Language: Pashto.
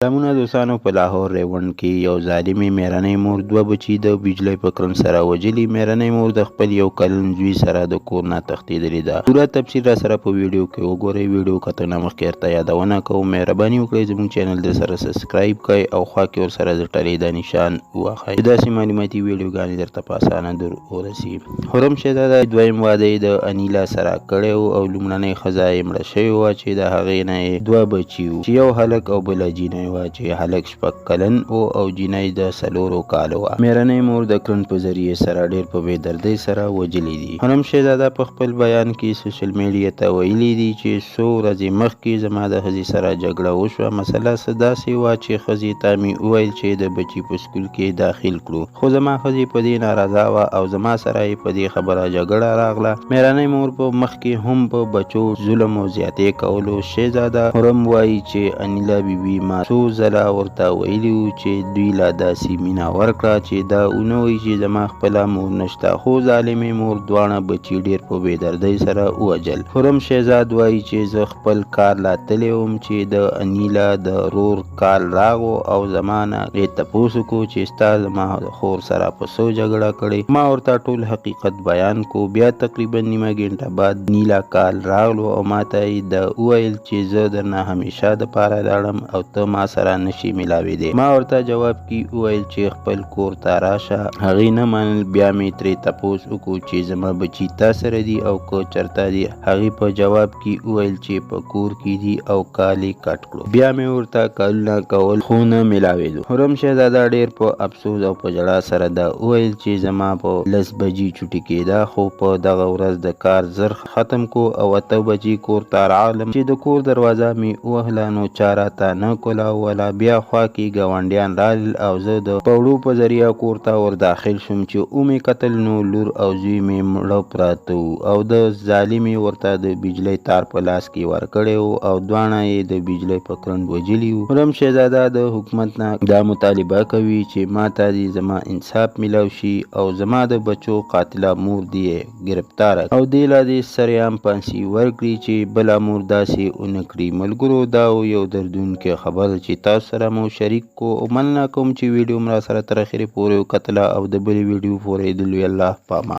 سلامونه دوستانو، په لاهور ریوند کې یو ظالمې میرنۍ مور دوه بچي د بجلۍ په کرن سره وژلي. میرنۍ مور د خپل یو کلن زوی سره د کور نه تښتېدلې ده. پوره تفصیل را سره په ویډیو کې وګورئ. ویډیو کتنه مخکې درته یادونه کوم، مهرباني وکړئ زموږ چینل در سره subscribe کړئ او خوا کې ورسره د ټلې دا نشان ووهئ چې داسې معلوماتي ویډیوګانې درته په اسانه در ورسي. خرم شهزاده دویم واده یې د انیلا سره کړی و او لومړنۍ ښځه یې مړه شوې وه چې د هغې نه یې دوه بچي وو، چې یو هلک او بله جینۍ وه، چې هلک 6 کلن و او جینۍ د 4 کالو وه. میرنۍ مور د کرن په ذریعه سره ډېر په بې دردۍ سره وژلي دي. خرم شهزاده په خپل بیان کې social media ته ویلي دي چې څو ورځې مخکې زما د ښځې سره جګړه وشوه. مسله څه داسې وه چې ښځې ته مې وویل چې د بچي په سکول کې داخل کړو، خو زما ښځې په دې ناراضه وه او زما سره یې په دې خبره جګړه راغله. میرنۍ مور په مخکې هم په بچو ظلم او زیاتې کولو. شهزاده خرم وایي چې انیلا بیبي ما څو ځله ورته ویلي وو چې دوی لا داسې مینه ورکړه چې دا ونه وایي چې زما خپله مور نشته، خو ظالمې مور دواړه بچي ډېر په بې دردۍ سره ووژل. خرم شهزاد وایي چې زه خپل کار لا تللی وم چې د انیلا د رور کال راغو او زما نه یې تپوس وکړو چې ستا زما خور سره په څه جګړه کړې. ما ورته ټول حقیقت بیان کو. بیا تقریبا نیمه ګنټه بعد نیلا کال راغلو او ما ته یې د وویل چې زه درنه همیشه دپاره لاړم او ته ما سره نشي ملاوېدی. ما ورته جواب کې وویل چې خپل کور ته راشه. هغې نه منل. بیا مې ترې تپوس وکړو چې زما بچي تا سره دي او که چرته دي؟ هغې په جواب کې وویل چې په کور کې دي او کال یې کټ کړو. بیا مې ورته کالونه کول خو نه ملاوېدو. خرم شهزاده ډېر په افسوس او په ژړا سره دا وویل چې زما په 10 بجې چوټي کېده، خو په دغه ورځ د کار زر ختم کو او 8 بجې کور ته راغلم چې د کور دروازه مې ووهله نو چا راته نه کولاوله. بیا خوا کې ګاونډیان راغلل او زه د پوړو په ذریعه کور ته ور داخل شوم چې ومې کتل نو لور او زوی مې مړه پراته وو او د ظالمې ورته د بجلۍ تار په لاس کې ورکړی و او دواړه یې د بجلۍ په کرنټ وژلي وو. خرم شهزاده د حکومت نه دا مطالبه کوي چې ما ته دې زما انصاف ملاو شي او زما د بچو قاتله مور دې ګرفتاره او دې لا دې سرعام پانسي ورکړي چې بله مور داسې ونه کړي. ملګرو، دا و یو دردونکی خبر چې تاسو سره مو شریک کو او مننه کوم چې ویډیو مو راسره تر اخرې پورې وکتله او د بلې ویډیو پورې د لوی الله په امان.